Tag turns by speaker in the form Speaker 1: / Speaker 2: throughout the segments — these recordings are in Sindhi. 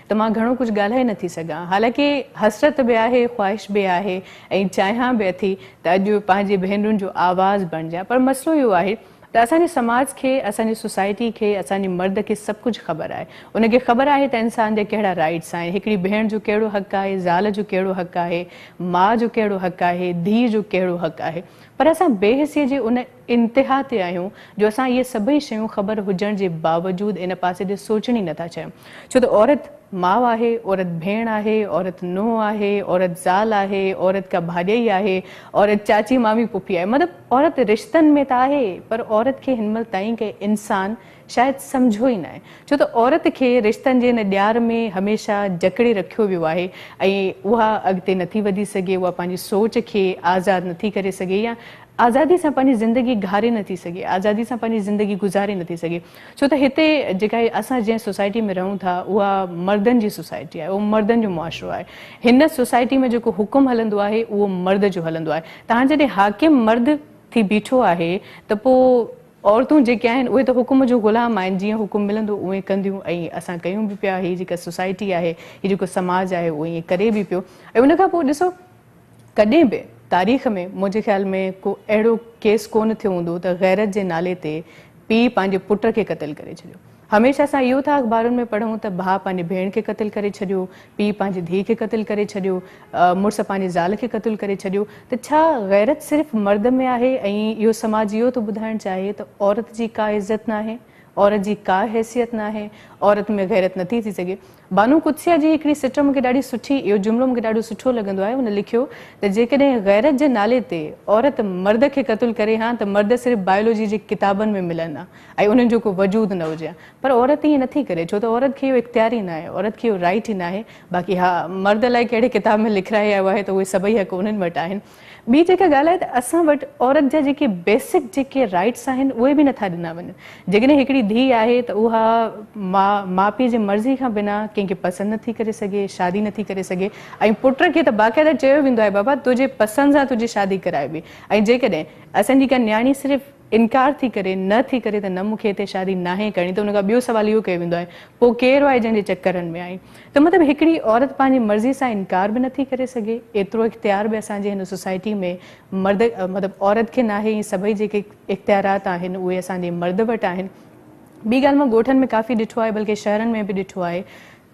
Speaker 1: ته مان گهڻو ڪجهه ڳالهائي نٿي سگهان. حالانڪه حسرت به آهي، خواهش به آهي ۽ چاهيان به اٿي ته اڄ پنهنجي ڀينرن جو آواز بڻجان پر مسئلو اهو آهي ته اسان جي سماج کي، اسان جي سوسائٽي کي، اسان جي مرد کي سڀ ڪجهه خبر آهي. ان کي خبر آهي ته انسان جا ڪهڙا رائيٽس آهن، هڪڙي ڀيڻ جو ڪهڙو حق آهي، زال جو ڪهڙو حق آهي، ماء جو ڪهڙو حق آهي، ڌيء جو ڪهڙو حق آهي. پر اسان بي حسيء جي ان انتها تي آهيون جو اسان اهي سڀئي شيون خبر هجڻ جي باوجود ان پاسي ڏي سوچڻ ئي نٿا چاهيون. ڇو ته عورت ماء آهي، عورت ڀيڻ آهي، عورت نونهن آهي، عورت زال آهي، عورت ڪا ڀاڄائي آهي، عورت چاچي مامي پڦي آهي. مطلب عورت رشتن ۾ ته آهي پر عورت کي هن مهل تائين ڪنهن انسان شايد سمجهيو ئي ناهي. ڇو ته عورت کي رشتن جي ان ڄار ۾ هميشه جڪڙي رکيو ويو آهي ۽ اها اڳتي نٿي وڌي سگهي، اها پنهنجي سوچ کي آزاد نٿي ڪري سگهي يا آزادي سان پنهنجي زندگي گهاري نٿي سگهي، آزادي سان پنهنجي زندگي گذاري نٿي سگهي. ڇو ته هتي جيڪا اسان جنهن سوسائٽي ۾ رهون ٿا اها مردن جي سوسائٽي آهي، اهو مردن جو معاشرو آهي. هن سوسائٽي ۾ جيڪو حڪم هلندو آهي اهو مرد جو هلندو آهي ته هاڻ جڏهن حاڪم مرد ٿي بيٺو آهي ته پوء عورتون جيڪي آهن اهي ته حڪم جون غلام آهن، جيئن حڪم ملندو اونئين ڪنديون ۽ اسان ڪيون به پيا، هي جيڪا سوسائٽي آهي، هي جيڪو سماج آهي اهو ائين ڪري به پيو ۽ ان کان پوء ڏسو ڪڏهن به تاريخ ۾ منهنجي خيال ۾ ڪو اهڙو ڪيس ڪونه ٿيو هوندو ته غيرت جي نالي تي پيء پنهنجي پٽ کي قتل ڪري ڇڏيو. هميشه اسان اهو ٿا اخبارن ۾ پڙهون ته ڀاء پنهنجي ڀيڻ کي قتل ڪري ڇڏيو، پيء پنهنجي ڌيء کي قتل ڪري ڇڏيو، مڙس پنهنجي زال کي قتل ڪري ڇڏيو ته ڇا غيرت صرف مرد ۾ آهي ۽ اهو سماج اهو ٿو ٻڌائڻ چاهي ته عورت جي ڪا عزت ناهي، عورت جي ڪا حيثيت ناهي، عورت ۾ غيرت نٿي ٿي سگهي. بانو قدسيه جي هڪڙي سٽ مون کي ڏاڍي سٺي، اهو جملو مون کي ڏاڍو سٺو لڳندو آهي، هن لکيو ته جيڪڏهن غيرت جي نالي تي عورت مرد کي قتل ڪري هان ته مرد صرف بائيولوجي جي ڪتابن ۾ ملن ها ۽ انهن جو ڪو وجود نه هجي ها پر عورت ائين نٿي ڪري ڇو ته عورت کي اهو اختيار ئي ناهي، عورت کي اهو رائيٽ ئي ناهي، باقي ها مرد الائي ڪهڙي ڪتاب ۾ لکرائي آيو آهي ته اهي سڀئي حق انهن وٽ آهن. ٻي جيڪا ڳالهه آهي ته اسان وٽ عورت جا جيڪي بيسڪ جيڪي رائيٽس آهن اهي به نٿا ڏنا وڃن. جيڪڏهن هڪڙي ڌيء آهي ته اها ماء ماء پيء جي مرضي کان بنا ڪنهن کي پسند نٿي ڪري سگهي، شادي نٿي ڪري سگهي ۽ پٽ کي ته باقاعده چيو ويندو آهي بابا تنهنجي پسند سان تنهنجي شادي ڪرائبي ۽ جيڪڏهن اسان جي ڪا نياڻي صرف انڪار ٿي ڪري نه ٿي ڪري ته نه مون کي هتي شادي ناهي ڪرڻي ته ان کان ٻيو سوال اهو ڪيو ويندو آهي پوء ڪير آهي جنهن جي چڪرن ۾ آئين ته مطلب هڪڙي عورت پنهنجي مرضي سان انڪار به نٿي ڪري سگهي ايترو اختيار به اسان جي هن سوسائٽي ۾ مرد مطلب عورت کي ناهي ۽ سڀئي جيڪي اختيارات آهن اهي اسان جي مرد وٽ آهن. ٻي ڳالهه مان ڳوٺن ۾ ڪافي ڏٺو آهي بلڪه شهرن ۾ به ڏٺو آهي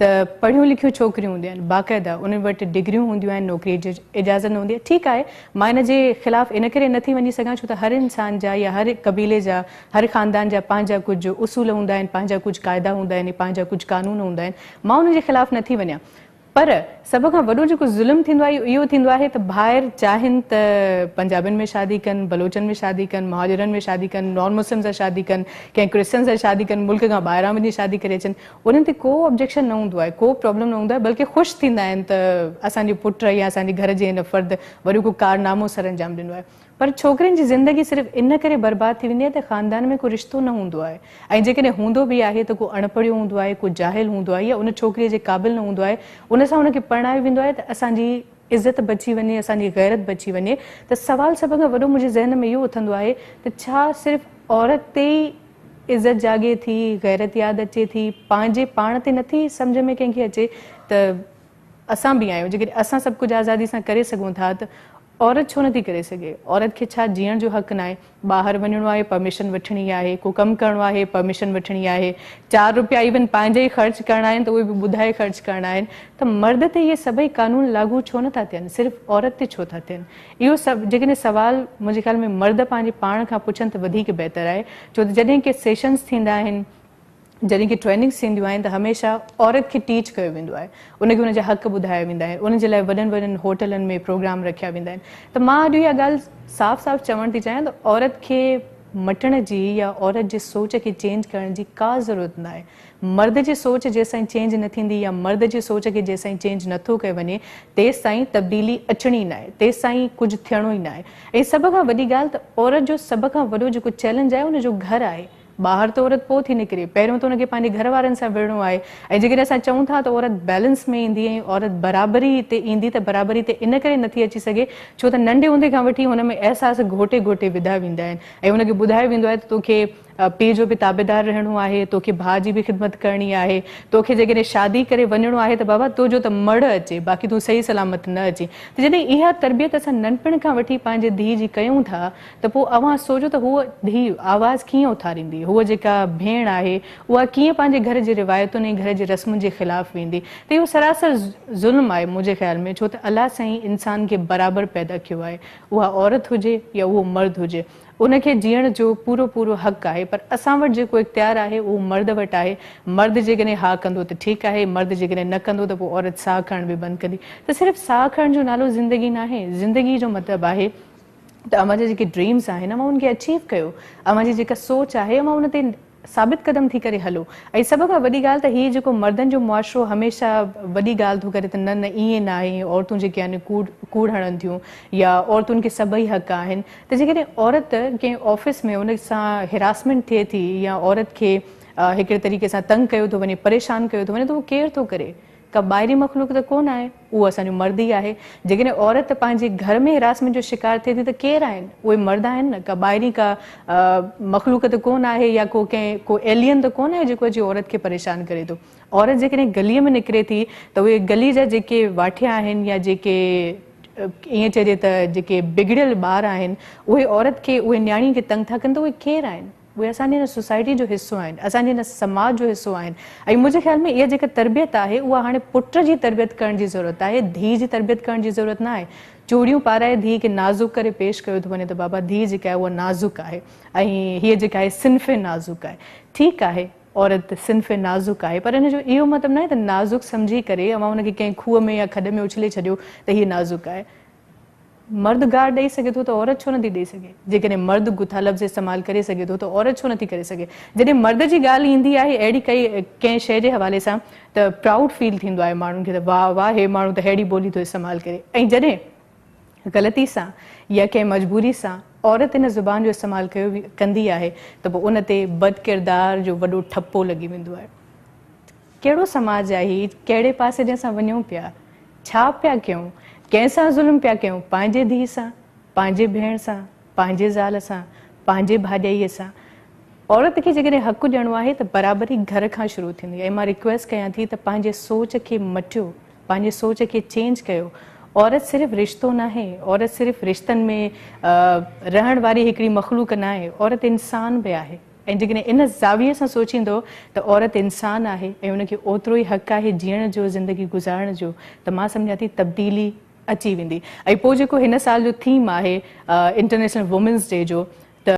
Speaker 1: ته پڙهيون لکيون ڇوڪريون هونديون آهن باقاعده انهن وٽ ڊگريون هونديون آهن نوڪري جي اجازت نه هوندي آهي ٺيڪ آهي مان ان جي خلاف ان ڪري نه ٿي وڃي سگهان ڇو ته هر انسان جا يا هر قبيلي جا هر خاندان جا پنهنجا ڪجهه اصول هوندا آهن پنهنجا ڪجهه قاعدا هوندا آهن پنهنجا ڪجهه قانون هوندا آهن مان انهن جي خلاف نه ٿي وڃان پر سڀ کان وڏو جيڪو ظلم ٿيندو آهي اهو ٿيندو آهي ته ڀائر چاهين ته پنجابين ۾ شادي ڪن، بلوچن ۾ شادي ڪن، مهاجرن ۾ شادي ڪن، نان مسلم سان شادي ڪن، ڪنهن ڪرسچن سان شادي ڪن، ملڪ کان ٻاهران وڃي شادي ڪري اچن، انهن تي ڪو آبجيڪشن نه هوندو آهي، ڪو پرابلم نه هوندو آهي بلڪه خوش ٿيندا آهن ته اسان جي پٽ يا اسان جي گهر جي هن فرد وڏو ڪو ڪارنامو سرانجام ڏنو آهي. پر ڇوڪرين جي زندگي صرف ان ڪري برباد ٿي ويندي آهي ته خاندان ۾ ڪو رشتو نه هوندو آهي ۽ جيڪڏهن هوندو به آهي ته ڪو اڻ پڙهيو هوندو آهي، ڪو جاهل هوندو آهي يا ان ڇوڪريء جي قابل نه هوندو آهي، ان سان ان کي پرڻايو ويندو آهي ته اسان جي عزت بچي وڃي، اسان جي غيرت بچي وڃي ته سوال سڀ کان وڏو منهنجي ذهن ۾ اهو اٿندو آهي ته ڇا صرف عورت تي ئي عزت جاڳي ٿي، غيرت ياد اچي ٿي، پنهنجي پاڻ تي نٿي سمجهه ۾ ڪنهن کي اچي ته اسان به آهيون، جيڪڏهن اسان سڀ ڪجهه آزادي سان ڪري سگهون ٿا ته عورت ڇو نٿي ڪري سگهي؟ عورت کي ڇا جيئڻ جو حق ناهي؟ ٻاهر وڃڻو آهي پرميشن وٺڻي آهي، ڪو ڪم ڪرڻو آهي پرميشن وٺڻي آهي، چار روپيا ايون پنهنجا ئي خرچ ڪرڻا آهن ته اهي به ٻڌائي خرچ ڪرڻا آهن ته مرد تي اهي سڀئي قانون لاڳو ڇو نٿا ٿين؟ صرف عورت تي ڇو ٿا ٿين؟ اهو سڀ جيڪڏهن سوال منهنجي خيال ۾ مرد پنهنجي پاڻ کان پڇن ته وڌيڪ بهتر آهي ڇو ته جڏهن ڪي سيشنز ٿيندا آهن، جڏهن ڪي ٽريننگس ٿينديون آهن ته هميشه عورت کي ٽيچ ڪيو ويندو آهي ان کي ان جا حق ٻڌايا ويندا آهن ان جي لاء وڏن وڏن هوٽلن ۾ پروگرام رکيا ويندا آهن ته مان اڄ اها ڳالهه صاف صاف چوڻ ٿي چاهيان ته عورت کي مٽڻ جي يا عورت جي سوچ کي چينج ڪرڻ جي ڪا ضرورت ناهي مرد جي سوچ جيستائين چينج نه ٿيندي يا مرد جي سوچ کي جيستائين چينج نه ٿو ڪيو وڃي تيستائين تبديلي اچڻي ناهي تيستائين ڪجهه ٿيڻو ئي ناهي ۽ سڀ کان وڏي ڳالهه ته عورت جو سڀ کان وڏو جيڪو چئلينج آهي ان جو گهر آهي ٻاهر ته عورت پوء ٿي نڪري، پهريون ته ان کي پنهنجي گهر وارن سان وڙهڻو آهي ۽ جيڪڏهن اسان چئون ٿا ته عورت بيلنس ۾ ايندي ۽ عورت برابري تي ايندي ته برابري تي ان ڪري نٿي اچي سگهي ڇو ته ننڍي هوندي کان وٺي هن ۾ احساس گهوٽي گهوٽي وڌا ويندا آهن ۽ هن کي ٻڌايو ويندو آهي ته توکي پيء جو به تابعدار رهڻو آهي، توکي ڀاء جي به خدمت ڪرڻي آهي، توکي جيڪڏهن شادي ڪري وڃڻو آهي ته بابا تو جو ته مڙهه اچي، باقي تون صحيح سلامت نه اچين. ته جڏهن اها تربيت اسان ننڍپڻ کان وٺي پنهنجي ڌيء جي ڪيون ٿا ته پوء اوهان سوچو ته هوء ڌيء آواز ڪيئن اٿاريندي؟ هوء جيڪا ڀيڻ آهي اها ڪيئن پنهنجي گهر جي روايتن ۽ گهر جي رسمن جي خلاف ويندي؟ ته اهو سراسر ظلم آهي منهنجي خيال ۾ ڇو ته الله سائين انسان کي برابر پيدا ڪيو آهي اها عورت هجي يا اهو مرد هجي ان کي جيئڻ جو پورو پورو حق آهي پر اسان وٽ جيڪو اختيار آهي اهو مرد وٽ آهي مرد جيڪڏهن ها ڪندو ته ٺيڪ آهي مرد جيڪڏهن نه ڪندو ته پوء عورت ساهه کڻڻ به بند ڪندي ته صرف ساهه کڻڻ جو نالو زندگي ناهي زندگي جو مطلب آهي ته اوهان جا جيڪي ڊريمز آهن اوهان ان کي اچيو ڪيو اوهان جي جيڪا سوچ آهي اوهان ان تي ثابت قدم ٿي ڪري هلو ۽ سڀ کان وڏي ڳالهه ته هي جيڪو مردن جو معاشرو هميشه وڏي ڳالهه ٿو ڪري ته نه نه ائين نه آهي عورتون جيڪي آهن ڪوڙ ڪوڙ هڻن ٿيون يا عورتن کي سڀئي حق آهن ته جيڪڏهن عورت ڪنهن آفيس ۾ ان سان هراسمينٽ ٿئي ٿي يا عورت کي هڪڙي طريقي سان تنگ ڪيو ٿو وڃي پريشان ڪيو ٿو وڃي ته اهو ڪير ٿو ڪري؟ ڪا ٻاهرين مخلوق ته ڪونه آهي، اهو اسان جو مرد ئي آهي. جيڪڏهن عورت پنهنجي گهر ۾ هراسمينٽ جو شڪار ٿئي ٿي ته ڪير آهن؟ اهي مرد آهن نه، ڪا ٻاهرين ڪا مخلوق ته ڪونه آهي يا ڪو ڪنهن ڪو ايلين ته ڪونه آهي جيڪو اچي عورت کي پريشان ڪري ٿو. عورت جيڪڏهن گليء ۾ نڪري ٿي ته اهي گلي جا جيڪي واٺيا آهن يا جيڪي ائين چئجي ته جيڪي بگڙيل ٻار آهن اهي عورت کي اهي نياڻي کي تنگ ٿا ڪن ته اهي ڪير آهن؟ اهي اسان جي هن سوسائٽي جو حصو آهن، اسان جي هن سماج جو حصو آهن ۽ منهنجي خيال ۾ اها جيڪا تربيت آهي اها هاڻي پٽ جي تربيت ڪرڻ جي ضرورت آهي، ڌيء جي تربيت ڪرڻ جي ضرورت نه آهي. چوڙيون پارائي ڌيء کي نازڪ ڪري پيش ڪيو ٿو وڃي ته بابا ڌيء جيڪا آهي اها نازڪ آهي ۽ هيء جيڪا آهي صنف نازڪ آهي. ٺيڪ آهي عورت صنف نازڪ آهي پر ان جو اهو مطلب ناهي ته نازڪ سمجهي ڪري اوهان ان کي ڪنهن کوهه ۾ يا کڏ ۾ اڇلي ڇڏيو ته هيء نازڪ آهي. مرد گار ڏئي سگهي ٿو ته عورت ڇو نٿي ڏئي سگهي؟ جيڪڏهن مرد گٿا لفظ استعمال ڪري سگهي ٿو ته عورت ڇو نٿي ڪري سگهي؟ جڏهن مرد جي ڳالهه ايندي آهي اهڙي ڪائي ڪنهن شيء جي حوالي سان ته پرائوڊ فيل ٿيندو آهي ماڻهن کي ته واهه واهه هي ماڻهو ته ههڙي ٻولي ٿو استعمال ڪري ۽ جڏهن غلطي سان يا ڪنهن مجبوري سان عورت ان زبان جو استعمال ڪيو ڪندي آهي ته پوء ان تي بد ڪردار جو وڏو ٺپو لڳي ويندو آهي. ڪهڙو سماج آهي هي؟ ڪهڙي پاسي ڏي اسان وڃون پيا؟ ڇا پيا ڪيون؟ ڪنهن سان ظلم پيا ڪيون؟ پنهنجي ڌيء سان؟ پنهنجي ڀيڻ سان؟ پنهنجي زال سان؟ پنهنجي ڀاڄائيء سان؟ عورت کي جيڪڏهن حق ڏيڻو آهي ته برابري گهر کان شروع ٿيندي ۽ مان ريڪويسٽ ڪيان ٿي ته پنهنجي سوچ کي مٽيو، پنهنجي سوچ کي چينج ڪيو. عورت صرف رشتو ناهي، عورت صرف رشتن ۾ رهڻ واري هڪڙي مخلوق ناهي، عورت انسان به آهي. ۽ جيڪڏهن ان زاويي سان سوچيندو ته عورت انسان آهي ۽ ان کي اوترو ئي حق آهي جيئڻ جو زندگي گذارڻ جو ته مان سمجهان ٿي تبديلي اچي ويندي ۽ پوء جيڪو هن سال جو ٿيم آهي انٽرنيشنل وومينس ڊي جو